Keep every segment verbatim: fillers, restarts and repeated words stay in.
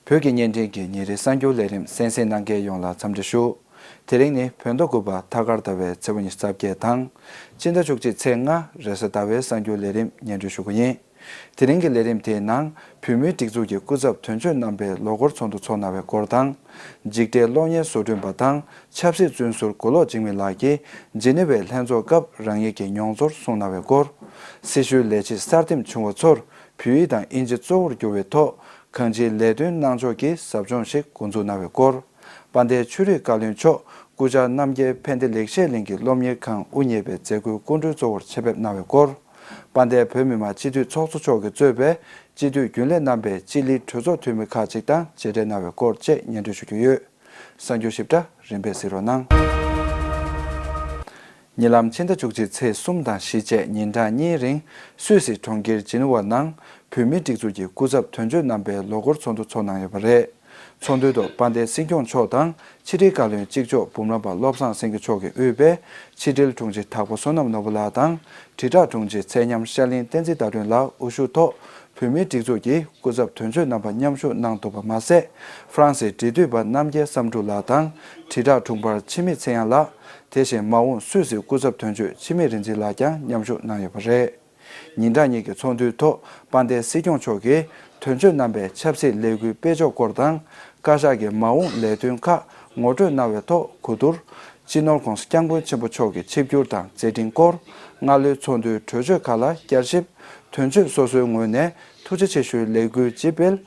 བོད་ཀྱི་བརྙན་འཕྲིན་གྱི་ཉིན་རེའི་གསར་འགྱུར་ལས་རིམ་གསན་གཟིགས་གནང་མཁན་ཡོངས་ལ་འཚམས་འདྲི་ཞུ། དེ་རིང་ནི་བོད་ཟླ་དགུ་པ་ཐ་སྐར་ཟླ་བའི་ཚེས་པ་ཉི་ཤུ་རྩ་བརྒྱད་དང་། སྤྱི་ཟླ་བཅུ་གཅིག་ཚེས་ལྔ་རེས་གཟའ་ཟླ་བའི་གསར་འགྱུར་ལས་རིམ་སྙན་སྒྲོན་ཞུ་གི་ཡིན། དེ་རིང་གི་ལས་རིམ་དེའི་ནང་བོད་མིའི་སྒྲིག་འཛུགས་ཀྱི་སྐུ་ཚབ་དོན་གཅོད་རྣམ་པས་ལོ་འཁོར་ཚོགས་འདུ་འཚོགས་གནང་བའི་སྐོར་དང་། འཇིགས་བྲལ་གློག་བརྙན་བཟོ་སྐྲུན་པ་དང་ཆབ་སྲིད་བཙོན་ཟུར་མགོ་ལོག་འཇིགས་མེད་ལགས་ཀྱིས་ཇི་ནི་ཝའི་ལྷན་ཚོགས་སྐབས་རང་ཉིད་ཀྱི་མྱོང་ཚོར་གསུངས་གནང་བའི་སྐོར། སྲི་ཞུའི་ལས་བྱེད་གསར་འདེམས་བྱུང་བ་ཚོར་བོད་ཡིག་དང་དབྱིན་ཇི་གཙོ་བོར་གྱུར་བའི་ཐོག་གང་ཅིའི་ལས་དོན་གནང་ཕྱོགས་ཀྱི་ཟབ་སྦྱོང་ཞིག་འགོ་འཛུགས་གནང་བའི་སྐོར། དཔལ་ལྡན་ཆོས་རིག་བཀའ་བློན་མཆོག་སྐུ་བཅར་རྣམ་རྒྱལ་ཕན་བདེ་ལེགས་བཤད་གླིང་གི་སློབ་གཉེར་ཁང་དབུ་བརྙེས་པའི་མཛད་སྒོའི་སྐུ་མགྲོན་གཙོ་བོར་ཆེད་ཕེབས་གནང་བའི་སྐོར། དཔལ་ལྡན་བོད་མི་མང་སྤྱི་འཐུས་ཚོགས་གཙོ་མཆོག་གིས་གཙོས་པའི་སྤྱི་འཐུས་རྒྱུན་ལས་རྣམ་པས་སྤྱི་ལེ་གྲོས་ཚོགས་འཐུས་མི་ཁག་ཅིག་དང་མཇལ་འཕྲད་གནང་བའི་སྐོར་བཅས་སྙན་སྒྲོན་ཞུ་རྒྱུ་ཡོད། གསར་འགྱུར་ཞིབ་ཕྲ་རིམ་པས་གཟིགས་རོགས་གནང་། ཉེ་ལམ་ཕྱི་ཟླ་བཅུ་གཅིག་ཚེས་གསུམ་དང་བཞི་བཅས་ཉིན་གྲངས་གཉིས་རིང་སུད་སི་གྲོང་ཁྱེར་ཇི་ནི་ཝ་ནང་བོད་མིའི་སྒྲིག་འཛུགས་ཀྱི་སྐུ་ཚབ་དོན་གཅོད་རྣམ་པའི་ལོ་འཁོར་ཚོགས་འདུ་འཚོགས་གནང་ཡོད་པ་རེད། ཚོགས་འདུའི་ཐོག་དཔལ་ལྡན་སྲིད་སྐྱོང་མཆོག་དང་ཕྱི་དྲིལ་བཀའ་བློན་གཅིག་ལྕོགས་འབུམ་རམས་པ་བློ་བཟང་སེང་གེ་མཆོག་གིས་དབུས་པའི་ཕྱི་དྲིལ་དྲུང་ཆེ་དྭགས་པོ་བསོད་ནམས་ནོར་བུ་ལགས་དང་། དྲིལ་བསྒྲགས་དྲུང་ཆེ་ཚེ་ཉམས་ཤར་གླིང་བསྟན་འཛིན་ཟླ་སྒྲོན་ལགས་དབུ་བཞུགས་ཐོག་བོད་མིའི་སྒྲིག་འཛུགས་ཀྱི་སྐུ་ཚབ་དོན་གཅོད་རྣམ་པ་མཉམ་ཞུགས་གནང་འདུག་པ་མ་ཟད། ཧྥ་རན་སིའི་འབྲེལ་མཐུད་པ་རྣམ་རྒྱལ་བསམ་འགྲུབ་ལགས་དང་། དྲིལ་བསྒྲགས་དྲུང་འཕར་འཆི་མེད་ཚེ་དབྱངས་ལགས། དེ་བཞིན་མ་འོངས་སུད་སིའི་སྐུ་ཚབ་དོན་གཅོད་འཆི་མེད་རིག་འཛིན་ལགས་ཀྱང་མཉམ་ཞུགས་གནང་ཡོད་པ་རེད། ཉིན་གྲངས་གཉིས་ཀྱི་ཚོགས་འདུའི་ཐོག་དཔལ་ལྡན་སྲིད་སྐྱོང་མཆོག་གིས་དོན་གཅོད་རྣམ་པའི་ཆབ་སྲིད་ལས་འགུལ་སྤེལ་ཕྱོགས་སྐོར་དང་། བཀའ་ཤག་གི་མ་འོངས་ལས་དོན་ཁག་ངོ་སྤྲོད་གནང་བའི་ཐོག་གོ་བསྡུར། སྤྱི་ནོར་༧གོང་ས་༧སྐྱབས་མགོན་ཆེན་པོ་མཆོག་གི་ཆིབས་བསྒྱུར་དང་མཛད་འཕྲིན་སྐོར། སྔ་ལོའི་ཚོགས་འདུའི་གྲོས་ཆོད་ཁག་ལ་བསྐྱར་ཞིབ། དོན་གཅོད་སོ་སོའི་ངོས་ནས་ཐུགས་རྗེ་ཆེ་ཞུའི་ལས་འགུལ་ཇི་སྤེལ།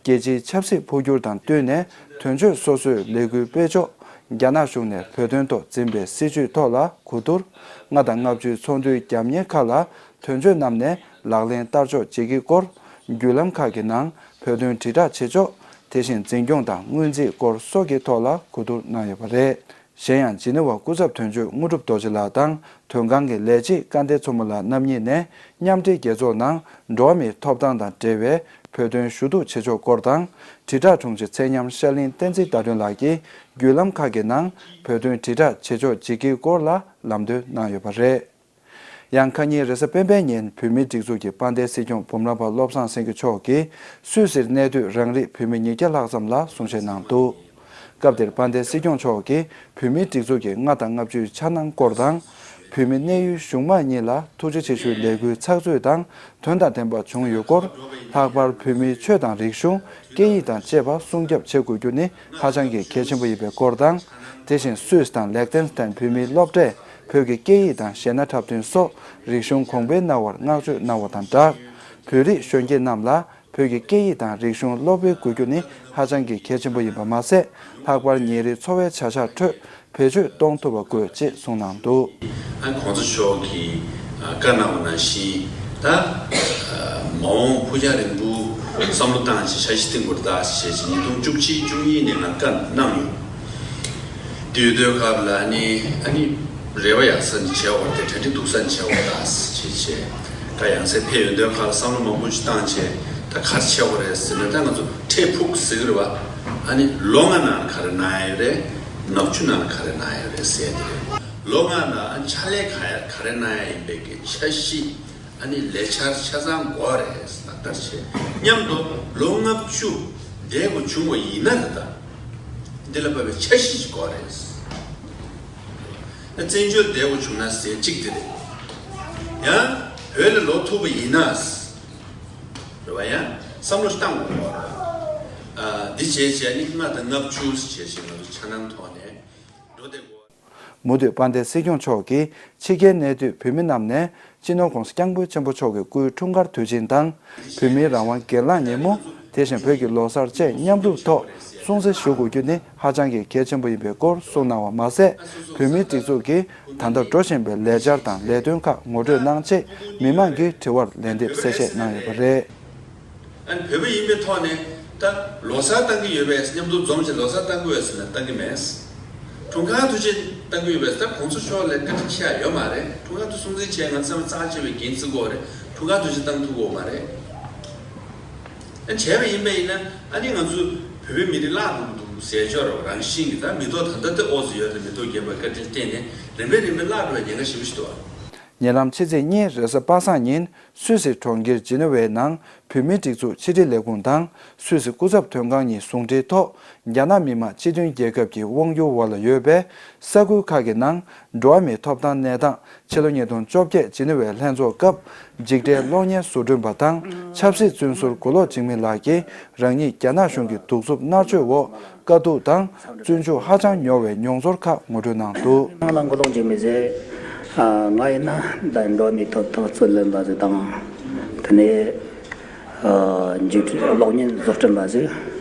རྒྱལ་སྤྱིའི་ཆབ་སྲིད་འཕོ་འགྱུར་དང་བསྟུན་ནས་དོན་གཅོད་སོ་སོས་ལས་འགུལ་སྤེལ་ཕྱོགས། རྒྱ་ནག་གཞུང་ནས་བོད་དོན་ཐོག་འཛིན་པའི་སྲིད་བྱུས་ཐོག་ལ་གོ་བསྡུར། ལྔ་དང་ལྔ་བཅུའི་ཚོགས་འདུའི་རྒྱབ་གཉེར་ཁག་ལ་དོན་གཅོད་རྣམས་ནས་ལག་ལེན་བསྟར་ཕྱོགས་ཇི་དགེའི་སྐོར། བརྒྱུད་ལམ་ཁག་གི་ནང་བོད་དོན་དྲིལ་བསྒྲགས་བྱེད་ཕྱོགས། དེ་བཞིན་འཛིན་སྐྱོང་དང་སྔོན་རྩིས་སྐོར་སོགས་ཀྱི་ཐོག་ལ་གོ་བསྡུར་གནང་ཡོད་པ་རེད། གཞན་ཡང་ཇི་ནི་ཝ་སྐུ་ཚབ་དོན་གཅོད་དངོས་གྲུབ་རྡོ་རྗེ་ལགས་དང་དོན་ཁང་གི་ལས་བྱེད་སྐལ་ལྡན་མཚོ་མོ་ལགས་རྣམ་གཉིས་ནས་མཉམ་འབྲེལ་རྒྱལ་ཚོགས་ནང་འགྲོ་བ་མིའི་ཐོབ་ཐང་དང་འབྲེལ་བའི་བོད་དོན་ཞུ་གཏུག་བྱེད་ཕྱོགས་སྐོར་དང་། དྲིལ་བསྒྲགས་དྲུང་ཆེ་ཚེ་ཉམས་ཤར་གླིང་བསྟན་འཛིན་ཟླ་སྒྲོན་ལགས་ཀྱིས་བརྒྱུད་ལམ་ཁག་གི་ནང་བོད་དོན་དྲིལ་བསྒྲགས་བྱེད་ཕྱོགས་ཇི་དགེའི་སྐོར་ལ་ལམ་སྟོན་གནང་ཡོད་པ་རེད། ཡང་ཁ་ཉིན་རེས་གཟའ་སྤེན་པའི་ཉིན་བོད་མིའི་སྒྲིག་འཛུགས་ཀྱི་དཔལ་ལྡན་སྲིད་སྐྱོང་འབུམ་རམས་པ་བློ་བཟང་སེང་གེ་མཆོག་གིས་སུད་སིར་གནས་སྡོད་རང་རིགས་བོད་མི་ཉིས་བརྒྱ་ལྷག་ཙམ་ལ་གསུང་བཤད་གནང་འདུག་སྐབས་དེར་དཔལ་ལྡན་སྲིད་སྐྱོང་མཆོག་གིས་བོད་མིའི་སྒྲིག་འཛུགས་ཀྱི་ལྔ་དང་ལྔ་བཅུའི་འཆར་སྣང་སྐོར་དང་། བོད་མི་གནས་ཡུལ་གཞུང་དམངས་གཉིས་ལ་ཐུགས་རྗེ་ཆེ་ཞུའི་ལས་འགུལ་ཚགས་ཚུད་དང་དོན་དང་ལྡན་པ་བྱུང་ཡོད་སྐོར། ལྷག་པར་བོད་མིའི་ཆོས་དང་རིག་གཞུང་། སྐད་ཡིག་དང་བཅས་པ་སྲུང་སྐྱོབ་བྱེད་དགོས་རྒྱུ་ནི་ཧ་ཅང་གི་གལ་ཆེན་པོ་ཡིན་པའི་སྐོར་དང་། དེ་བཞིན་སུད་སི་དང་ལེག་ཏེན་སི་ཏན་བོད་མིའི་སློབ་གྲྭས་བོད་ཀྱི་སྐད་ཡིག་དང་གཞས་སྣ་འཁྲབ་སྟོན་སོགས་རིག་གཞུང་གོང་འཕེལ་གནང་བར་བསྔགས་བརྗོད་གནང་བ་དང་སྦྲགས། བོད་རིགས་གཞོན་སྐྱེས་རྣམས་ལ་བོད་ཀྱི་སྐད་ཡིག་དང་རིག་གཞུང་སློབ་སྤེལ་དགོས་རྒྱུ་ནི་ཧ་ཅང་གི་གལ་ཆེན་པོ་ཡིན་པ་མ་ཟད། ལྷག་པར་ཉིན་རེའི་འཚོ་བའི་བྱ་གཞག་ཁྲོད་བེད་སྤྱོད་གཏོང་ཐུབ་པ་དགོས་ཅེས་གསུངས་གནང་འདུག་ཨ་གོང་ས་མཆོག་གིས་ཨ་བཀའ་གནང་བ་ནང་བཞིན་ད་ཨ་མ་འོངས་ཕུགས་རྒྱང་རིང་པོ་བསམ་བློ་བཏང་བྱས་འཆར་གཞི་བཏིང་དགོས་རེད་ད་ཞེས་ཉིས་སྟོང་བཅུ་གཅིག་བཅུ་གཉིས་ནས་ང་བཀའ་གནང་ཡོད། དེ་ཡོད་དུས་སྐབས་ལ་ཨ་ནི་ཨ་ནི་རེ་བ་ཡག་ས་ནས་བྱས་པ་རེད་དེ་གྲ་སྒྲིག་སྡུག་ས་ནས་བྱས་པ་རེད་ད་ཞེས་བྱས་ད་ཡང་སེ་ཕེབས་ཡོང་དུས་སྐབས་ལ་བསམ་བློ་མང་པོ་ཞིག་བཏང་བྱས་ད་ག་རེ་བྱས་པ་རེད་ཟེར་ན་ད་ང་ཚོ་འཕྲལ་ཕུགས་ཟེར་གི་རེད་བ། ཨ་ནི་ལོ་ལྔ་ནང་ག་རེ་གནང་ཡ་ཡོད་རེད། ལྔ་བཅུ་ནང་ག་རེ་གནང་ཡ་ཡོད་རེད་ཟེར་དེ་རེད། ལོ་ལྔ་ནང་ཨ་ནི་ཕྱག་ལས་ག་ཡ་ག་རེ་གནང་ཡ་ཡིན་པའི་གི་འཆར་གཞི་ཨ་ནི་ལས་འཆར་ཆ་ཚང་དགོས་རེད་ལག་བསྟར་བྱས་མཉམ་དུ་ལོ་ལྔ་བཅུ་བསྡད་དགོས་བྱུང་བ་ཡིན་ན་རེད་ད། འདི་ལ་བབས་པའི་འཆར་གཞི་ཞིག་དགོས་རེད། ཨ་བཙན་བྱོལ་བསྡད་དགོས་བྱུང་ན་ཟེར་གཅིག་དེ་རེད། ཡང་བོད་ལ་ལོག་ཐུབ་པ་ཡིན་ན། རེད་བ། ཡང་བསམ་བློ་ཞིག་བཏང་དགོས་རེད། ཨ་འདི་བྱས་བྱས་ནི་ལྔ་དང་ལྔ་བཅུ་བྱས་བྱས་ང་ཚོ་འཆར་སྣང་ཐོག་ནས་འགྲོ་བསྡད་དགོས། མུ་མཐུད་དཔལ་ལྡན་སྲིད་སྐྱོང་མཆོག་གིས་ཕྱི་རྒྱལ་གནས་སྡོད་བོད་མི་རྣམས་ནས་སྤྱི་ནོར་༧གོང་ས་༧སྐྱབས་མགོན་ཆེན་པོ་མཆོག་གི་སྐུའི་འཁྲུངས་སྐར་དུས་ཆེན་དང་། བོད་མིའི་རང་དབང་སྒེར་ལངས་ཉིན་མོ། དེ་བཞིན་བོད་ཀྱི་ལོ་གསར་བཅས་མཉམ་རུབ་ཐོག་སྲུང་བརྩི་ཞུ་དགོས་རྒྱུ་ནི་ཧ་ཅང་གི་གལ་ཆེན་པོ་ཡིན་པའི་སྐོར་གསུངས་གནང་བ་མ་ཟད། བོད་མིའི་སྒྲིག་འཛུགས་ཀྱིས་ད་ལྟ་འགྲོ་བཞིན་པའི་ལས་འཆར་དང་ལས་དོན་ཁག་ངོ་སྤྲོད་གནང་ཆེད་མི་མང་གི་དྲི་བར་ལན་འདེབས་གསལ་བཤད་གནང་ཡོད་པ་རེད། ཨ་ནི་བོད་པ་ཡིན་པའི་ཐོག་ནས་ད་ལོ་གསར་བཏང་གི་ཡོད་པས་མཉམ་དུ་འཛོམས་བྱས་ལོ་གསར་བཏང་གི་ཡོད་ཟེར་ན་བཏང་གི་མེད། འཁྲུངས་སྐར་དུས་ཆེན་བཏང་གི་ཡོད་པས་ད་གོང་ས་མཆོག་ལ་བཀའ་དྲིན་ཆེ་ཡ་ཡོད་མ་རེད། འཁྲུངས་སྐར་དུ་སྲུང་བརྩི་བྱས་ང་ཚོ་ཚང་མ་རྩ་ཆེ་བའི་འགན་བརྩི་དགོས་རེད། འཁྲུངས་སྐར་དུས་ཆེན་བཏང་ཐུབ་ཀྱི་ཡོད་མ་རེད། ཨ་བྱས་པ་ཡིན་པ་ཡིན་ན་ཨ་ནི་ང་ཚོ་བོད་པའི་མི་རིགས་བརླག་འགྲོ་གི་འདུག་ཟེར་ཆོག་རེད་བ། རང་བཞིན་གྱི་ད་མི་ཐོག་ད་ལྟ་དེ་ཨོ་ཙི་ཡོད་རེད། མི་ཐོག་རྒྱས་པ་བཀའ་དྲིན་བརྟེན་ནས་རིམ་པས་རིམ་པས་བརླག་འགྲོ་བའི་ཉེན་ཁ་ཞེ་པོ་ཞིག་འདུག་བ། ཉེ་ལམ་ཕྱི་ཚེས་གཉིས་རེས་གཟའ་པ་སངས་ཉིན་སུད་སི་གྲོང་ཁྱེར་ཇི་ནི་ཝའི་ནང་བོད་མིའི་སྒྲིག་འཛུགས་ཕྱི་དྲིལ་ལས་ཁུངས་དང་སུད་སི་སྐུ་ཚབ་དོན་ཁང་གཉིས་ཟུང་འབྲེལ་ཐོག་རྒྱ་ནག་མི་དམངས་སྤྱི་མཐུན་རྒྱལ་ཁབ་ཀྱི་དབང་སྒྱུར་འོག་ལ་ཡོད་པའི་ས་ཁུལ་ཁག་གི་ནང་འགྲོ་བ་མིའི་ཐོབ་ཐང་གནས་སྟངས། ཕྱི་ལོ་ཉིས་སྟོང་བཅོ་བརྒྱད་ཇི་ནི་ཝའི་ལྷན་ཚོགས་སྐབས་འཇིགས་བྲལ་གློག་བརྙན་བཟོ་སྐྲུན་པ་དང་ཆབ་སྲིད་བཙོན་ཟུར་མགོ་ལོག་འཇིགས་མེད་ལགས་ཀྱིས་རང་ཉིད་རྒྱ་ནག་གཞུང་གི་གདུག་རྩུབ་མནར་གཅོད་འོག་དཀའ་སྡུག་དང་བཙོན་འཇུག་ཧ་ཅང་མྱོང་བའི་མྱོང་ཚོར་ཁག་ངོ་སྤྲོད་གནང་འདུག་ནང་ལ་མགོ་ལོག་འཇིགས་མེད་ཟེར། ཨ། ང་ཡིན་ན་ད་འགྲོ་བ་མིའི་ཐོབ་ཐང་རྩོད་ལེན་པ་ཟིག་དང་། དེ་ནས་ཨ་འཇིགས་བྲལ་གློག་བརྙན་བཟོ་སྐྲུན་པ་ཟིག་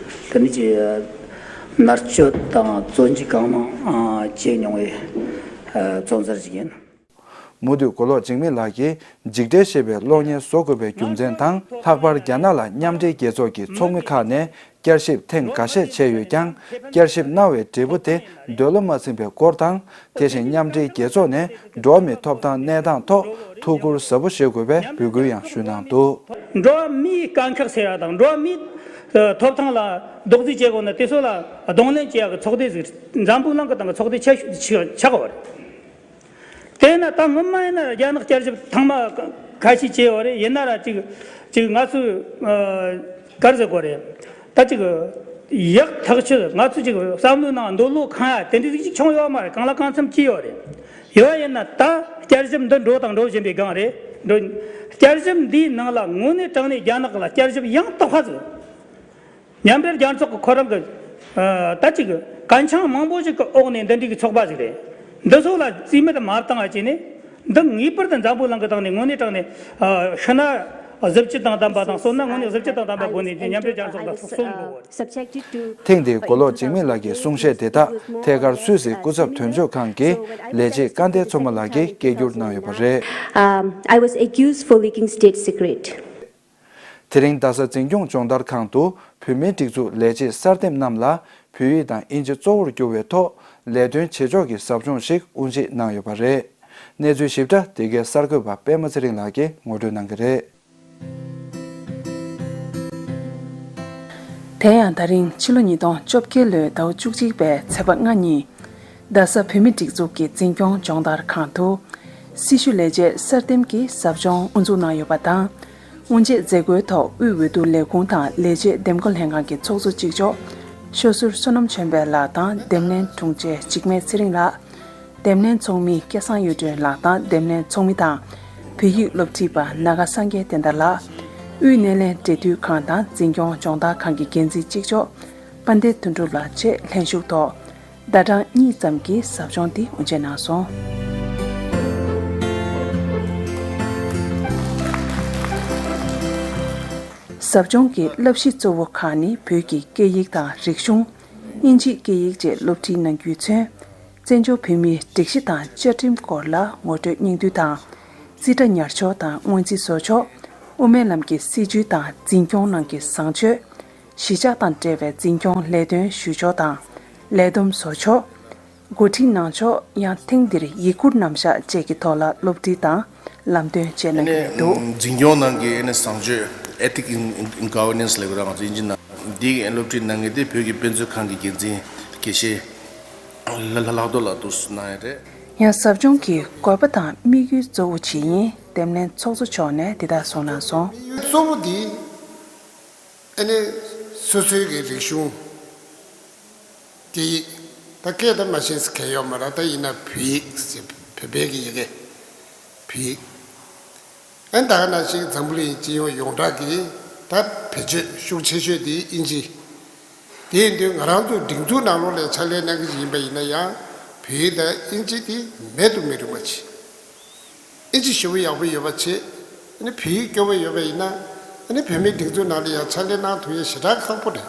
དེ་ནས་ཀྱི་མནར་གཅོད་དང་བཙོན་འཇུག་གང་མང་ཨ་བྱས་མྱོང་བའི་ཨ་བཙོན་ཟུར་ཞིག་ཡིན། མུ་མཐུད་མགོ་ལོག་འཇིགས་མེད་ལགས་ཀྱིས་འཇིགས་བྲལ་ཞེས་པའི་གློག་བརྙན་བཟོ་དགོས་པའི་རྒྱུ་མཚན་དང་། ལྷག་པར་རྒྱ་ནག་ལ་མཉམ་འབྲེལ་རྒྱལ་ཚོགས་ཀྱི་ཚོགས་མི་ཁག་ནས་བསྐྱར་ཞིབ་ཐེངས་འགའ་ཤས་བྱས་ཡོད་ཀྱང་། བསྐྱར་ཞིབ་གནང་བའི་འབྲས་བུ་དེ་འདོད་བློ་མ་ཚིམ་པའི་སྐོར་དང་། དེ་བཞིན་མཉམ་འབྲེལ་རྒྱལ་ཚོགས་ནས་འགྲོ་བ་མིའི་ཐོབ་ཐང་གནས་སྟངས་ཐོག་ཐུགས་ཁུར་ཟབ་པོ་བཞེས་དགོས་པའི་འབོད་སྐུལ་ཡང་ཞུས་གནང་འདུག་འགྲོ་བ་མིའི་དཀའ་ཁག་སེལ་ཡ་དང་། འགྲོ་བ་མིའི་ཐོབ་ཐང་ལ་རྡོག་རྫིས་བྱེད་དགོས་ན། དེ་ཚོ་ལ་གདོང་ལེན་བྱེད་ཡ་གི་ཚོགས་སྡེ་ཟིག་འཛམ་བུ་གླིང་གི་སྟེང་གི་ཚོགས་སྡེ་ཆེ་ཤོས་དེ་ཆགས་ཆགས་དགོས་པ་རེད། དེས་ན་ད་སྔོན་མ་ཡིན་ན་རྒྱ་ནག་བསྐྱར་ཞིབ་ཐེངས་མ་ཁ་ཤས་བྱས་ཡོད་རེད། ཡིན་ན་ར་ཅིག་ཅིག་ང་ཚོས་ཨ་ག་རེ་ཟེར་དགོས་རེད། ད་ཅིག་ཡག་ཐག་ཆོད། ང་ཚོས་ཅིག་བསམ་བློའི་ནང་འདོད་བློ་ཁེངས་ཡ་དེ་འདྲ་ཅིག་བྱུང་ཡོད་མ་རེད། གང་ལ་གང་འཚམ་བྱས་ཡོད་རེད། ཡོད་ཡིན་ན་ད་བསྐྱར་ཞིབ་འདི་འགྲོ་དང་འགྲོ་བཞིན་པའི་སྒང་རེད། འགྲོ། བསྐྱར་ཞིབ་འདིའི་ནང་ལ་དངོས་གནས་དྲང་གནས་རྒྱ་ནག་ལ་བསྐྱར་ཞིབ་ཡང་དག་པ་ཟིག་མཉམ་འབྲེལ་རྒྱལ་ཚོགས་ཀྱི་ཁོ་རང་གི་ཨ་ད་ཅིག་གལ་འཆང་མང་པོ་ཞིག་གི་འོག་ནས་འདི་འདྲའི་གི་ཚོགས་པ་ཞིག་རེད། འདི་ཚོ་ལ་རྩིས་མེད་མ་བཏང་བ་བྱས་ནས། འདི་ངེས་པར་དུ་འཛམ་བུ་གླིང་གི་སྟེང་ནས་དངོས་གནས་དྲང་གནས་ཨ་ཤི་ན་གཟི་བརྗིད་དང་ལྡན་པ་དང་། གསོན་ན་དངོས་གནས་གཟི་བརྗིད་དང་ལྡན་པའི་སྒོ་ནས་མཉམ་འབྲེལ་རྒྱལ་ཚོགས་ལ་གསུང་དགོས། ཐེངས་འདིའི་མགོ་ལོག་འཇིགས་མེད་ལགས་ཀྱི་གསུང་བཤད་དེ་དག་ཐད་ཀར་སུད་སིའི་སྐུ་ཚབ་དོན་གཅོད་ཁང་གི་ལས་བྱེད་སྐལ་ལྡན་མཚོ་མོ་ལགས་ཀྱིས་སྐད་སྒྱུར་གནང་ཡོད་པ་རེད། Um, I was accused for leaking state secret. དེ་རིང་རྡ་ས་འཛིན་སྐྱོང་སྦྱོང་བརྡར་ཁང་དུ་བོད་མིའི་སྒྲིག་འཛུགས་ལས་བྱེད་གསར་འདེམས་རྣམས་ལ་བོད་ཡིག་དང་དབྱིན་ཇི་གཙོ་བོར་གྱུར་བའི་ཐོག་ལས་དོན་བྱེད་ཕྱོགས་ཀྱི་ཟབ་སྦྱོང་ཞིག་དབུ་འབྱེད་གནང་ཡོད་པ་རེད། གནས་ཚུལ་ཞིབ་ཕྲ་འདི་གའི་གསར་འགོད་པ་པད་མ་ཚེ་རིང་ལགས་ཀྱིས་ངོ་སྤྲོད་གནང་གི་རེད། དེ་ཡང་ད་རིང་ཕྱི་ལོ་ཉིས་སྟོང་བཅོ་བརྒྱད་ལོའི་ཟླ་བ་བཅུ་གཅིག་པའི་ཚེས་པ་ལྔ་ཉིན། རྡ་ས་བོད་མིའི་སྒྲིག་འཛུགས་ཀྱི་འཛིན་སྐྱོང་སྦྱོང་བརྡར་ཁང་དུ། སྲི་ཞུ་ལས་བྱེད་གསར་འདེམས་ཀྱི་ཟབ་སྦྱོང་དབུ་འཛུགས་གནང་ཡོད་པ་དང་། དབུ་འབྱེད་མཛད་སྒོའི་ཐོག་དབུས་འོས་བསྡུ་ལས་ཁུངས་དང་ལས་བྱེད་འདེམས་བསྐོ་ལྷན་ཁང་གི་ཚོགས་གཙོ་གཅིག་ལྕོགས་ཤོ་ཟུར་བསོད་ནམས་ཆོས་འཕེལ་ལགས་དང་འདེམས་ལྷན་དྲུང་ཆེ་འཇིགས་མེད་ཚེ་རིང་ལགས། འདེམས་ལྷན་ཚོགས་མི་སྐལ་བཟང་གཡུ་སྒྲོན་ལགས་དང་འདེམས་ལྷན་ཚོགས་མི་དང་། བོད་ཡིག་སློབ་ཁྲིད་པ་ནཱ་ག་སངས་རྒྱས་བསྟན་དར་ལགས། དབུས་སྣེ་ལེན་འབྲེལ་མཐུད་ཁང་དང་འཛིན་སྐྱོང་སྦྱོང་བརྡར་ཁང་གི་འགན་འཛིན་གཅིག་ལྕོགས་དཔལ་ལྡན་དོན་གྲུབ་ལགས་བཅས་ལྷན་ཞུགས་ཐོག་ཟླ་གྲངས་གཉིས་ཙམ་གྱི་ཟབ་སྦྱོང་འདི་དབུ་འབྱེད་གནང་སོང་། ཟབ་སྦྱོང་གི་བསླབ་གཞི་གཙོ་བོ་ཁག་ནི་བོད་ཀྱི་སྐད་ཡིག་དང་རིག་གཞུང་། དབྱིན་ཇིའི་སྐད་ཡིག་བཅས་སློབ་ཁྲིད་གནང་རྒྱུས་མཚོན། བཙན་བྱོལ་བོད་མིའི་སྒྲིག་གཞི་དང་བཅའ་ཁྲིམས་སྐོར་ལ་ངོ་སྤྲོད་སྙིང་བསྡུས་དང་། རྩིས་ཁྲ་ཉར་ཕྱོགས་དང་སྔོན་རྩིས་བཟོ་ཕྱོགས། དབུ་མའི་ལམ་གྱི་སྲིད་བྱུས་དང་འཛིན་སྐྱོང་ནང་གི་བཟང་སྤྱོད། གཞིས་ཆགས་དང་འབྲེལ་བའི་འཛིན་སྐྱོང་ལས་དོན་ཞུ་ཕྱོགས་དང་། ལས་བསྡོམས་བཟོ་ཕྱོགས། འགོ་ཁྲིད་གནང་ཕྱོགས། ཡང་ཐེངས་འདིར་ཡིག་སྐུར་རྣམ་གཞག་བཅས་ཀྱི་ཐོག་ལ་སློབ་ཁྲིད་དང་ལམ་སྟོན་བཅས་གནང་གི་ཡོད་འདུག་འཛིན་སྐྱོང་ནང་གི་ཨ་ནི་བཟང་སྤྱོད། Ethic in, in Governance ལབ་ཀྱི་རང་བཙན་ཅི་ན་འདི་གི་སློབ་ཁྲིད་གནང་མཁན་དེ་བོད་ཀྱི་དཔེ་མཛོད་ཁང་གི་འགན་འཛིན་དགེ་བཤེས་ལ་ལ་ལག་རྡོར་ལགས་འདུག་གནང་ཡ་རེད། ཡང་ཟབ་སྦྱོང་གི་དགོས་པ་དང་དམིགས་ཡུལ་གཙོ་བོ་ཇི་ཡིན་འདེམས་ལྷན་ཚོགས་གཙོ་མཆོག་ནས་འདི་ལྟར་གསུངས་གནང་སོང་། གཙོ་བོ་འདི་ཨ་ནི་སོ་སོའི་གི་རིག་གཞུང་། སྐད་ཡིག་ད་སྐད་ད་མ་ཤེས་ས་གང་ཡོད་མ་རེད། ད་ཡིན་ན་བོད་ཡིག་ཟེར་བོད་པའི་གི་ཡི་གེ་བོད་ཡིག་ཨ་ནི་ད་ག་ནང་བཞིན་འཛམ་བུ་གླིང་སྤྱི་ཡོངས་ཡོངས་གྲགས་ཀྱི་ད་བེད་སྤྱོད་ཤུགས་ཆེ་ཤོས་དེ་དབྱིན་ཇི། དེ་ཡིན་དུས་ང་རང་ཚོ་སྒྲིག་འཛུགས་ནང་ལོགས་ལ་ཕྱག་ལས་གནང་གི་ཡིན་པ་ཡིན་ན་ཡང་བོད་ཡིག་དང་དབྱིན་ཇི་དེ་མེད་དུ་མི་རུང་བ་བྱེད། ཨིན་ཇི་ཞེ་པོ་ཡག་པོ་ཡོད་པ་བྱེད། ཨ་ནི་བོད་ཡིག་སྐྱོ་པོ་ཡོད་པ་ཡིན་ན། ཨ་ནི་བོད་མིའི་སྒྲིག་འཛུགས་ནང་ལ་ཡང་ཕྱག་ལས་གནང་ཐུབ་ཡ་ཞེ་དྲག་ཁག་པོ་རེད།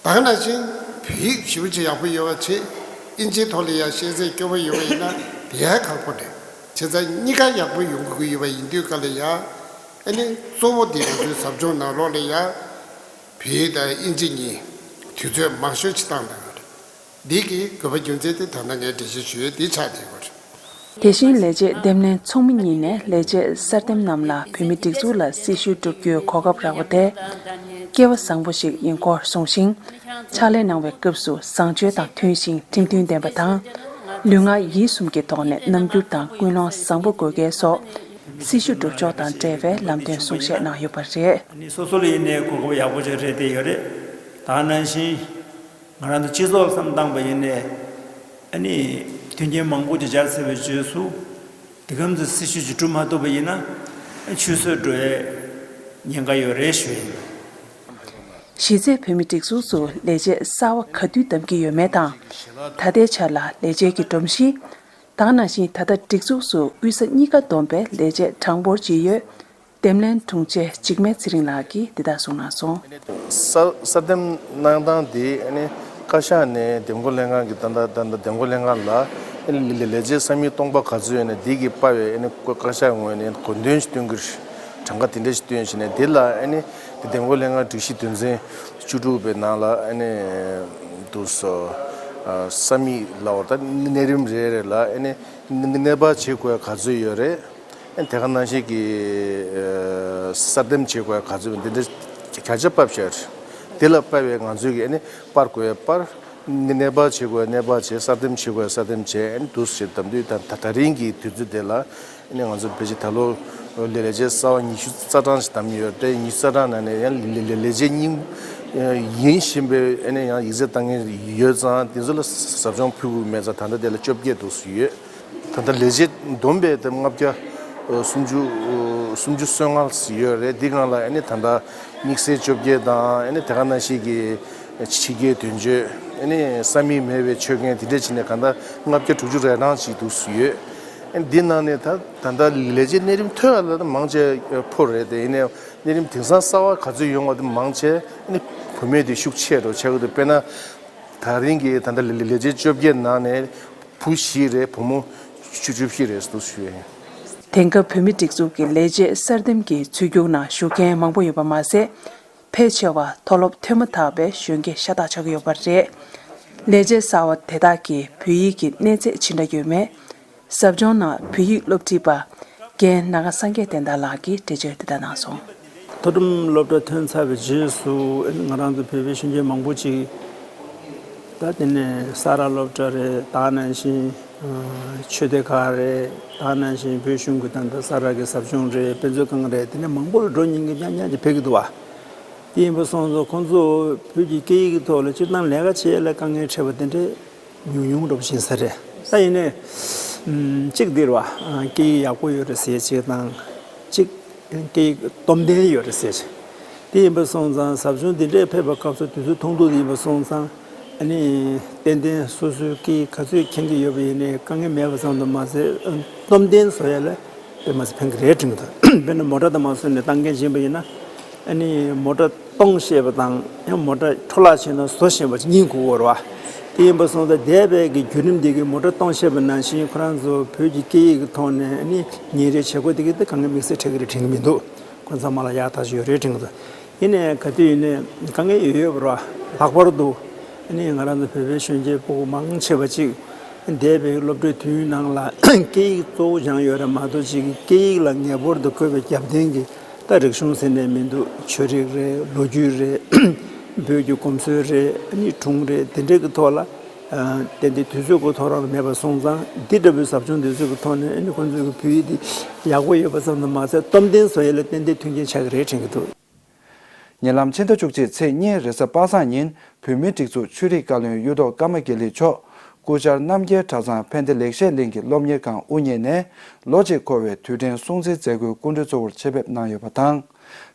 ད་ག་ནང་བཞིན་བོད་ཡིག་ཞེ་པོ་ཅིག་ཡག་པོ་ཡོད་པ་བྱེད། ཨིན་ཇིའི་ཐོག་ལ་ཡང་ཤེས་ཚད་སྐྱོ་པོ་ཡོད་པ་ཡིན་ན་དེ་ཡང་ཁག་པོ་རེད། བྱས་ཙང་གཉིས་ཀ་ཡག་པོ་ཡོང་དགོས་ཀྱི་ཡོད་པ་ཡིན་དུས་ག་ལ་ཡང་། ཨ་ནི་གཙོ་བོ་དེ་ང་ཚོའི་ཟབ་སྦྱོང་ནང་ལོགས་ལ་ཡང་བོད་ཡིག་དང་ཨིན་ཇི་གཉིས་དུས་ཚོད་མང་ཤོས་ཅིག་བཏང་གནང་ཡོད་རེད། འདི་གི་དགོས་པ་རྒྱུ་མཚན་དེ་ད་ལྟ་ངས་འགྲེལ་བཤད་ཞུ་ཡས་འདི་ཆགས་བསྡད་ཡོད་རེད། དེ་བཞིན་ལས་བྱེད་འདེམས་ལྷན་ཚོགས་མི་གཉིས་ནས་ལས་བྱེད་གསར་འདེམས་རྣམས་ལ་བོད་མིའི་སྒྲིག་འཛུགས་ལ་སྲི་ཞུ་བསྒྲུབ་རྒྱུའི་གོ་སྐབས་རག་པ་དེ་སྐལ་བ་བཟང་པོ་ཞིག་ཡིན་སྐོར་གསུངས་ཤིང་། ཕྱག་ལས་གནང་བའི་སྐབས་སུ་བཟང་སྤྱོད་དང་མཐུན་ཞིང་ཁྲིམས་མཐུན་ལྡན་པ་དང་། ལུས་ངག་ཡིད་གསུམ་གྱི་ཐོག་ནས་རྣམ་འགྱུར་དང་ཀུན་སློང་བཟང་པོ་དགོས་གལ་སོགས་སྲི་ཞུ་སྒྲུབ་ཕྱོགས་དང་འབྲེལ་བའི་ལམ་སྟོན་གསུང་བཤད་གནང་ཡོད་པ་རེད། ཨ་ནི་སོ་སོ་ལ་ཡིན་ནའི་གོ་སྐབས་ཡག་པོ་ཅིག་རེད་དེ་ཡོད་རེད། ད་ནང་བཞིན་ང་རང་ཚོ་སྤྱི་ཚོགས་ལ་བསམ་བཏང་པ་ཡིན་ནའི་ཨ་ནི་མཐུན་རྐྱེན་མང་པོ་ཅིག་སྦྱར་ཚར་བའི་རྗེས་སུ། དེ་གམ་ཚོད་སྲི་ཞུ་ཅིག་གྲུབ་མ་ཐུབ་པ་ཡིན་ན་ཆུད་ཟོས་འགྲོ་བའི་ཉེན་ཁ་ཡོད་རེད་ཞུ་ཡིན། གཞི་རྩའི་བོད་མི་སྒྲིག་འཛུགས་སུ་ལས་བྱེད་གསར་བ་ག་དུས་བདམས་ཀྱི་ཡོད་མེད་དང་། ད་ལྟའི་ཆར་ལ་ལས་བྱེད་ཀྱི་སྒྲོམ་གཞི། ད་ག་ནང་བཞིན་ད་ལྟ་སྒྲིག་འཛུགས་སུ་དབུས་ས་གཉིས་ཀ་བསྡོམས་པའི་ལས་བྱེད་གྲངས་འབོར་ཇི་ཡོད། འདེམས་ལྷན་དྲུང་ཆེ་འཇིགས་མེད་ཚེ་རིང་ལགས་ཀྱིས་འདི་ལྟར་གསུངས་གནང་སོང་། གསར་གསར་འདེམས་གནང་སྟངས་དེ་ཨ་ནི་བཀའ་ཤག་ནས་འདེམས་བསྐོ་ལྷན་ཁང་གི་ད་ལྟ་ད་ལྟ་འདེམས་བསྐོ་ལྷན་ཁང་ལ་ཨ་ནི་ལས་ལས་བྱེད་ས་མིག་སྟོང་པ་ག་ཚོད་ཡོད་ན་དེ་གི་དཔར་བའི་ཨ་ནི་བཀའ་ཤག་ངོས་ནས་གོ་འདུན་ཞིག་སྟོན་གྱི་རེད། གྲངས་ཀ་དེ་འདྲ་ཞིག་བཏོན་བྱས་ནས་དེ་ལ་ཨ་ནི་འདེམས་བསྐོ་ལྷན་ཁང་སྒྲིག་གཞི་དོན་ཚན་བཅུ་དྲུག་པའི་ནང་ལ་ཨ་ནི་འདུག་སོ། ས་མིག་ལ་འོ་ད་གནས་རིམ་རེ་རེ་ལ་ཨ་ནི་གནས་སྤར་བྱེད་དགོས་ག་ཚོད་ཡོད་རེད། དེ་ག་ནང་བཞིན་གྱི་གསར་འདེམས་བྱེད་དགོས་ག་ཚོད་འདི་འདྲ་བརྒྱ་ཆ་ཕབ་བཞག་རེད། དེ་ལ་དཔར་བའི་ང་ཚོས་ཀྱི་ཨ་ནི་དཔར་དགོས་དཔར། གནས་སྤར་བྱེད་དགོས་གནས་སྤར་བྱེད། གསར་འདེམས་བྱེད་དགོས་གསར་འདེམས་བྱེད། ཨ་ནི་འདུག་ཟེར་དམ་དུས་ད་ད་ད་རིང་གི་དུས་ཚོད་དེ་ལ་ཨ་ནི་ང་ཚོ་ཕལ་ཆེར་ད་ལོ་ལས་ལས་བྱེད་གསར་བ་ཉི་ཤུ་རྩ་གྲངས་ཤིག་བདམས་ཡོད་རེད། ཉི་ཤུ་རྩ་གྲངས་ནང་ནས་ཡང་ལས་ལས་ལས་བྱེད་རྙིང་ཡིན་བཞིན་པའི་ཨ་ནི་ཡང་ཡིག་ཚད་བཏང་མཁན་ཡོད་ཙང་དེ་ཚོ་ལ་ཟབ་སྦྱོང་ཕུལ་དགོས་མེད་ཙང་ད་ལྟ་དེ་ལ་བཅོ་བརྒྱད་འདུག་ཡོད། ད་ལྟ་ལས་བྱེད་བསྡོམས་པས་དེ་ལྔ་བརྒྱ་སུམ་ཅུ་སུམ་ཅུ་སོ་ལྔ་ཡོད་རེད། འདི་སྒང་ལ་ཨ་ནི་ད་ལྟ་དམིགས་བསལ་བཅོ་བརྒྱད་དང་ཨ་ནི་དེ་ག་ནང་བཞིན་གྱི་ཕྱི་རྒྱལ་དོན་གཅོད་ཨ་ནི་ས་མིག་མེད་པའི་ཆོད་མཁན་དེ་འདྲ་བྱས་ནས་གང་ལྟར་ལྔ་བརྒྱ་དྲུག་ཅུ་རེ་གྲངས་ཅིག་འདུག་ཡོད། ཨ་ནི་འདི་ནང་ནས་ད་ད་ལྟ་ལས་བྱེད་གནས་རིམ་མཐོ་བ་ལ་མང་ཆེ་ཕོ་རེད་དེ། ཡིན་ནའི་གནས་རིམ་དེང་སང་གསར་བ་ག་ཚོད་ཡོང་བ་དེ་མང་ཆེ་ཨ་ནི་བུད་མེད་དེ་ཤུགས་ཆེ་འགྲོ་ཆགས་ཀྱི་འདུག་དཔེར་ན། ད་རིང་གི་ད་ལྟ་ལས་ལས་བྱེད་བཅོ་བརྒྱད་ནང་ནས་བུ་བཞི་རེད། བུ་མོ་བཅུ་བཅུ་བཞི་རེད་འདུག་ཞུ་ཡ་ཡིན། དེང་སྐབས་བོད་མི་སྒྲིག་འཛུགས་ཀྱི་ལས་བྱེད་གསར་འདེམས་ཀྱི་ཚུད་རྒྱུགས་ནང་ཞུགས་མཁན་མང་པོ་ཡོད་པ་མ་ཟད། ཕལ་ཆེ་བ་མཐོ་སློབ་ཐོན་མ་ཐག་པའི་གཞོན་སྐྱེས་ཤ་སྟག་ཆགས་ཀྱི་ཡོད་པ་རེད། ལས་བྱེད་གསར་བ་དེ་དག་གི་བོད་ཡིག་གི་གནས་ཚད་ཇི་འདྲ་ཡོད་མེད། ཟབ་སྦྱོང་ནང་བོད་ཡིག་སློབ་ཁྲིད་པ་རྒན་ནཱ་ག་སངས་རྒྱས་བསྟན་དར་ལགས་ཀྱིས་འགྲེལ་བརྗོད་འདི་ལྟར་གནང་སོང་། མཐོ་རིམ་སློབ་གྲྭ་ཐོན་ཚར་བའི་རྗེས་སུ་ང་རང་ཚོ་བོད་པའི་གཞོན་སྐྱེས་མང་པོ་ཅིག་ད་དེ་ནས་ས་རཱ་སློབ་གྲྭ་རེད། ད་ནང་བཞིན་ཆོས་སྡེ་ཁག་རེད། ད་ནང་བཞིན་བོད་གཞུང་གི་ད་ལྟ་ས་རཱ་གི་ཟབ་སྦྱོང་རེད། དཔེ་མཛོད་ཁང་རེད། དེ་ནས་མང་པོ་ལ་འགྲོ་སྙིང་གི་ཉག་ཉག་ཅིག་ཕེབས་ཀྱི་འདུག་བ། དེ་ཡིན་པ་སོང་ཙང་ཁོང་ཚོ་བོད་ཀྱི་སྐད་ཡིག་གི་ཐོག་ལ་སྤྱིར་བཏང་ལས་ཀ་བྱེད་ཡ་ལ་དཀའ་ངལ་འཕྲད་པ་དེ་འདྲས་ཉུང་ཉུང་འདྲ་པོ་ཞིག་ཡིན་ས་རེད། ད་ཡིན་ནའི་གཅིག་འདིར་བ་སྐད་ཡིག་ཡག་པོ་ཡོད་རེད་ཟེར་གཅིག་དང་གཅིག་སྐད་ཡིག་སྟོབས་ལྡན་ཡོད་རེད་ཟེར་གཅིག་དེ་ཡིན་པ་སོང་ཙང་ཟབ་སྦྱོང་འདི་འདྲས་ཕེབས་པ་སྐབས་སུ་དུས་ཚོད་ཐུང་ཐུང་དེ་ཡིན་པ་སོང་ཙང་ཨ་ནི་ཏན་ཏན་སོ་སོའི་སྐད་ཡིག་ག་ཚོད་མཁྱེན་གྱི་ཡོད་པ་ཡིན་ནའི་དཀའ་ངལ་མེད་པ་ཙམ་དུ་མ་ཟད་སྟོབས་ལྡན་བཟོ་ཡ་ལ། དཔེ་མ་ཚད་ཕན་གི་རེད་དྲན་གི་འདུག་དཔེར་ན་མོ་ཊ་དང་མ་སོན་ནས་བཏང་མཁན་ཡིན་པ་ཡིན་ན། ཨ་ནི་མོ་ཊ་གཏོང་ཤེས་པ་དང་ཡང་མོ་ཊ་འཕྲོ་བརླག་ཕྱིན་ན་བཟོ་ཤེས་པ་གཉིས་དགོས་ཀྱི་ཡོད་རེད་བ། དེ་ཡིན་པ་སོང་ཙང་འདས་པའི་གི་བརྒྱུད་རིམ་འདི་གི་མོ་ཊ་གཏོང་ཤེས་པ་ནང་བཞིན་ཁོ་རང་ཚོ་བོད་ཀྱི་སྐད་ཡིག་གི་ཐོག་ནས་ཨ་ནི་ཉིན་རེའི་བྱེད་སྒོ་དེ་གི་དེ་གང་ག་དམིགས་བསལ་འཕྲད་གི་རེད་དྲན་གི་མི་འདུག་ཁོ་ཚང་མ་ལ་ཡག་ཐག་ཆོད་ཡོད་རེད་དྲན་གི་འདུག་ཡིན་ནའི་ག་དུས་ཡིན་ནའི་དཀའ་ངལ་ཡོད་ཡོད་པ་རེད་བ། ལྷག་པར་དུ་ཨ་ནི་ང་རང་ཚོ་བོད་པའི་གཞོན་སྐྱེས་ཕྲུ་གུ་མང་ཆེ་བ་ཅིག་འདས་པའི་སློབ་གྲྭའི་དུས་ཡུན་ནང་ལ་སྐད་ཡིག་གཙོ་བོ་སྦྱངས་ཡོད་རེད་མ་གཏོགས་ཅིག་སྐད་ཡིག་ལ་ངེས་པར་དུ་དགོས་པའི་རྒྱབ་རྟེན་གྱི་ད་རིག་གཞུང་ཟེར་ནས་མི་འདུག་ཆོས་རིག་རེད། ལོ་རྒྱུས་རེད། བོད་ཀྱི་གོམས་སྲོལ་རེད། ཨ་ནི་སྒྲུང་རེད། དེ་འདྲའི་གི་ཐོག་ལ་ཏན་ཏན་དུས་ཚོད་ཀྱི་ཐོག་རང་ལ་མེད་པ་སོང་ཙང་འདི་འདྲ་བའི་ཟབ་སྦྱོང་འདི་ཚོ་གི་ཐོག་ནས་ཨ་ནི་ཁོང་ཚོའི་གི་བོད་ཡིག་འདི་ཡག་པོ་ཡོད་པ་ཙམ་དུ་མ་ཟད་སྟོབས་ལྡན་བཟོ་ཡས་ལ་ཏན་ཏན་མཐུན་རྐྱེན་ཆགས་ཀྱི་རེད་དྲན་གྱི་འདུག་ཉེ་ལམ་ཕྱི་ཟླ་བཅུ་གཅིག་ཚེས་གཉིས་རེས་གཟའ་པ་སངས་ཉིན་བོད་མིའི་སྒྲིག་འཛུགས་ཆོས་རིག་བཀའ་བློན་གཡུ་ཐོག་ཀརྨ་དགེ་ལེགས་མཆོག་སྐུ་བཅར་རྣམ་རྒྱལ་གྲྭ་ཚང་ཕན་བདེ་ལེགས་བཤད་གླིང་གི་སློབ་གཉེར་ཁང་དབུ་བརྙེས་ནས་ལོ་གཅིག་འཁོར་བའི་དུས་དྲན་སྲུང་བརྩིའི་མཛད་སྒོའི་སྐུ་མགྲོན་གཙོ་བོར་ཆེད་ཕེབས་གནང་ཡོད་པ་དང་།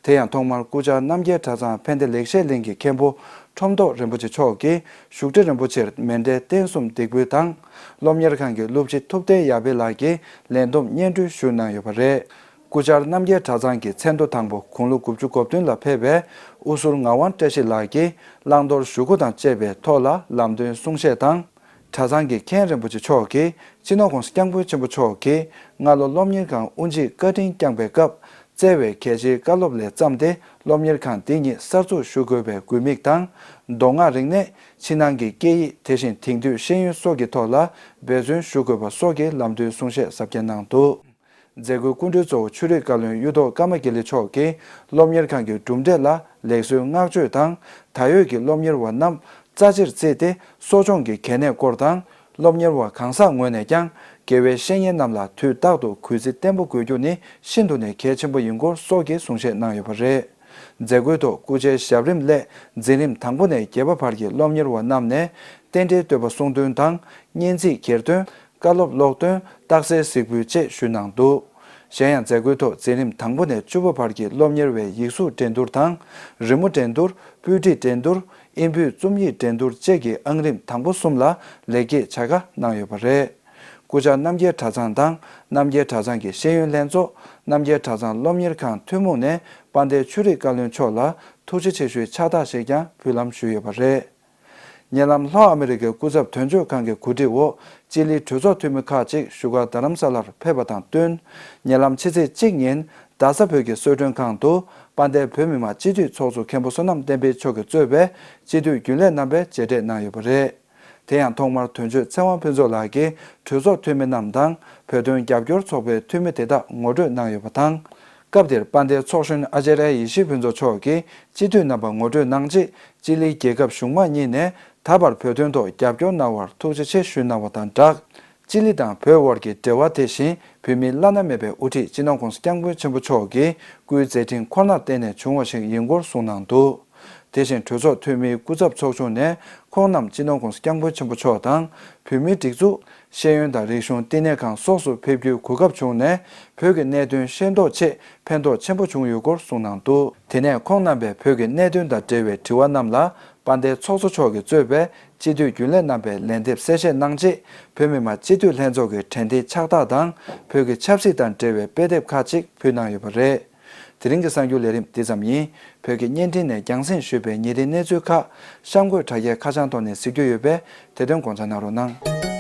དེ་ཡང་ཐོག་མར་སྐུ་བཅར་རྣམ་རྒྱལ་གྲྭ་ཚང་ཕན་བདེ་ལེགས་བཤད་གླིང་གི་མཁན་པོ་ཁྲོམ་ཐོག་རིན་པོ་ཆེ་མཆོག་གིས་བཞུགས་ཁྲི་རིན་པོ་ཆེར་མཎྜལ་རྟེན་གསུམ་འདེགས་འབུལ་དང་། སློབ་གཉེར་ཁང་གི་སློབ་སྤྱི་ཐུབ་བསྟན་ཡར་འཕེལ་ལགས་ཀྱིས་ལན་འདེབས་སྙན་སྒྲོན་ཞུ་གནང་ཡོད་པ་རེད། སྐུ་བཅར་རྣམ་རྒྱལ་གྲྭ་ཚང་གི་མཚན་ཐོ་དང་པོ་དགུང་ལོ་དགུ་བཅུ་གོ་བདུན་ལ་ཕེབས་པའི་དབུ་ཟུར་ངག་དབང་བཀྲ་ཤིས་ལགས་ཀྱིས་བླང་དོར་ཞུ་སྒོ་དང་བཅས་པའི་ཐོག་ལ་ལམ་སྟོན་གསུང་བཤད་དང་། གྲྭ་ཚང་གི་མཁན་རིན་པོ་ཆེ་མཆོག་གིས་སྤྱི་ནོར་༸གོང་ས་༸སྐྱབས་མགོན་ཆེན་པོ་མཆོག་གིས་སྔ་ལོ་སློབ་གཉེར་ཁང་དབུ་འབྱེད་བཀའ་དྲིན་བསྐྱངས་པའི་སྐབས་བསྩལ་བའི་གལ་ཆེའི་བཀའ་སློབ་ལས་བརྩམས་ཏེ་སློབ་གཉེར་ཁང་འདི་ཉིད་གསར་འཛུགས་ཞུ་དགོས་པའི་དགོས་དམིགས་དང་། མདོ་སྔགས་རིག་གནས། ཕྱི་ནང་གི་སྐད་ཡིག་དེ་བཞིན་དེང་དུས་ཤེས་ཡོན་སོགས་ཀྱི་ཐོག་ལ་འབད་བརྩོན་ཞུ་དགོས་པ་སོགས་ཀྱི་ལམ་སྟོན་གསུང་བཤད་གཟབ་རྒྱས་གནང་འདུག་མཛད་སྒོའི་སྐུ་མགྲོན་གཙོ་བོ་ཆོས་རིག་བཀའ་བློན་གཡུ་ཐོག་ཀརྨ་དགེ་ལེགས་མཆོག་གིས་སློབ་གཉེར་ཁང་གི་གྲུབ་འབྲས་ལ་ལེགས་གསོའི་བསྔགས་བརྗོད་དང་། ད་ཡོད་ཀྱི་སློབ་གཉེར་བ་རྣམས་རྩ་ཆེར་བརྩིས་ཏེ་གསོ་སྦྱོང་གི་གལ་གནད་སྐོར་དང་། སློབ་གཉེར་བ་གང་ཟག་ངོས་ནས་ཀྱང་། དགེ་བའི་བཤེས་གཉེན་རྣམས་ལ་དུས་རྟག་ཏུ་གུས་བརྩི་བརྟན་པོ་དགོས་རྒྱུ་ནི་ཤིན་ཏུ་ནས་གལ་ཆེན་པོ་ཡིན་སྐོར་སོགས་ཀྱི་གསུང་བཤད་གནང་ཡོད་པ་རེད། མཛད་སྒོའི་ཐོག་སྐུ་ཕྱྭའི་ཞབས་རིམ་ལས་འཛིན་རིམ་དང་པོ་ནས་བརྒྱད་པ་བར་གྱི་སློབ་གཉེར་བ་རྣམས་ནས་རྟེན་འབྲེལ་བསྟོད་པ་གསུང་འདོན་དང་། སྙན་ཚིག་གྱེར་འདོན། བཀའ་སློབ་ཀློག་འདོན། རྟགས་གསལ་གཟིགས་འབུལ་བཅས་ཞུས་གནང་འདུག་གཞན་ཡང་མཛད་སྒོའི་ཐོག་འཛིན་རིམ་དང་པོ་ནས་བཅུ་པ་བར་གྱི་སློབ་གཉེར་བའི་ཡིག་གཟུགས་འགྲན་བསྡུར་དང་། རི་མོ་འགྲན་བསྡུར། སྤུས་སྒྲིག་འགྲན་བསྡུར། ཨིན་བོད་རྩོམ་ཡིག་འགྲན་བསྡུར་བཅས་ཀྱི་ཨང་རིམ་དང་པོ་གསུམ་ལ་ལེགས་སྐྱེས་བྱ་དགའ་གནང་ཡོད་པ་རེད། སྐུ་བཅར་རྣམ་རྒྱལ་གྲྭ་ཚང་དང་། རྣམ་རྒྱལ་གྲྭ་ཚང་གི་ཤེས་ཡོན་ལྷན་ཚོགས། རྣམ་རྒྱལ་གྲྭ་ཚང་སློབ་གཉེར་ཁང་ཐུན་མོང་ནས་དཔལ་ལྡན་ཆོས་རིག་བཀའ་བློན་མཆོག་ལ་ཐུགས་རྗེ་ཆེ་ཞུའི་ཕྱག་རྟགས་ཤིག་ཀྱང་ཕུལ་ལམ་ཞུས་ཡོད་པ་རེད། ཉེ་ལམ་ལྷོ་ཨ་མི་རི་ཀའི་སྐུ་ཚབ་དོན་གཅོད་ཁང་གི་གོ་སྒྲིག་འོག་སྤྱི་ལེ་གྲོས་ཚོགས་འཐུས་མི་ཁག་ཅིག་བཞུགས་སྒར་རྡ་རམ་ས་ལར་ཕེབས་པ་དང་བསྟུན། ཉེ་ལམ་ཕྱི་ཚེས་གཅིག་ཉིན་རྡ་ས་བོད་ཀྱི་གསོལ་མགྲོན་ཁང་དུ་དཔལ་ལྡན་བོད་མི་མང་སྤྱི་འཐུས་ཚོགས་གཙོ་མཁན་པོ་བསོད་ནམས་བསྟན་འཕེལ་མཆོག་གིས་གཙོས་པའི་སྤྱི་འཐུས་རྒྱུན་ལས་རྣམ་པས་མཇལ་འཕྲད་གནང་ཡོད་པ་རེད། དེ་ཡང་ཐོག་མར་དོན་གཅོད་ཚེ་དབང་ཕུན་ཚོགས་ལགས་ཀྱིས་གྲོས་ཚོགས་འཐུས་མི་རྣམས་དང་བོད་དོན་རྒྱབ་སྐྱོར་ཚོགས་པའི་འཐུས་མི་དེ་དག་ངོ་སྤྲོད་གནང་ཡོད་པ་དང་། སྐབས་དེར་དཔལ་ལྡན་ཚོགས་གཞོན་ཨ་ཙརྱ་ཡེ་ཤེས་ཕུན་ཚོགས་མཆོག་གིས་སྤྱི་འཐུས་རྣམ་པ་ངོ་སྤྲོད་གནང་རྗེས། སྤྱི་ལེ་རྒྱལ་ཁབ་གཞུང་མང་གཉིས་ནས་ད་བར་བོད་དོན་ཐོག་རྒྱབ་སྐྱོར་གནང་བར་ཐུགས་རྗེ་ཆེ་ཞུས་གནང་བ་དང་སྦྲགས། སྤྱི་ལེ་དང་བོད་དབར་གྱི་འབྲེལ་བ་དེ་བཞིན་བོད་མིའི་བླ་ན་མེད་པའི་དབུ་ཁྲིད་སྤྱི་ནོར་༸གོང་ས་༸སྐྱབས་མགོན་ཆེན་པོ་མཆོག་གི་སྐུའི་མཛད་འཕྲིན་ཁོ་ནར་བརྟེན་ནས་བྱུང་བ་ཞིག་ཡིན་སྐོར་གསུངས་གནང་འདུག་དེ་བཞིན་གྲོས་ཚོགས་འཐུས་མིའི་སྐུ་ཚབ་ཚོགས་ཆུང་ནས་ཁོང་རྣམས་སྤྱི་ནོར་༸གོང་ས་༸སྐྱབས་མགོན་ཆེན་པོ་མཆོག་དང་། བོད་མིའི་སྒྲིག་འཛུགས། ཤེས་ཡོན་དང་རིག་གཞུང་བསྟི་གནས་ཁང་སོགས་སུ་ཕེབས་རྒྱུའི་གོ་སྐབས་བྱུང་ནས། བོད་ཀྱི་གནད་དོན་ཤེས་རྟོགས་ཆེད་ཕན་ཐོགས་ཆེན་པོ་བྱུང་ཡོད་སྐོར་གསུངས་གནང་འདུག་དེ་ནས་ཁོང་རྣམ་པས་བོད་ཀྱི་གནད་དོན་དང་འབྲེལ་བའི་དྲི་བ་རྣམས་ལ། དཔལ་ལྡན་ཚོགས་གཙོ་མཆོག་གིས་གཙོས་པའི་སྤྱི་འཐུས་རྒྱུན་ལས་རྣམ་པས་ལན་འདེབས་གསལ་བཤད་གནང་རྗེས། བོད་མི་མང་སྤྱི་འཐུས་ལྷན་ཚོགས་ཀྱི་དྲན་རྟེན་ཕྱག་རྟགས་དང་། བོད་ཀྱི་ཆབ་སྲིད་དང་འབྲེལ་བའི་དཔེ་དེབ་ཁག་ཅིག་ཕུལ་གནང་ཡོད་པ་རེད། དེ་རིང་གི་གསར་འགྱུར་ལས་རིམ་འདི་ཙམ་ཡིན། བོད་ཀྱི་བརྙན་འཕྲིན་ནས་རྒྱང་སྲིང་ཞུས་པའི་ཉིན་རེའི་གནས་ཚུལ་ཁག་གཤམ་འཁོད་དྲ་རྒྱའི་ཁ་བྱང་ཐོག་ནས་གཟིགས་རྒྱུ་ཡོད་པས། དེ་དོན་དགོངས་འཇགས་གནང་རོགས་གནང་།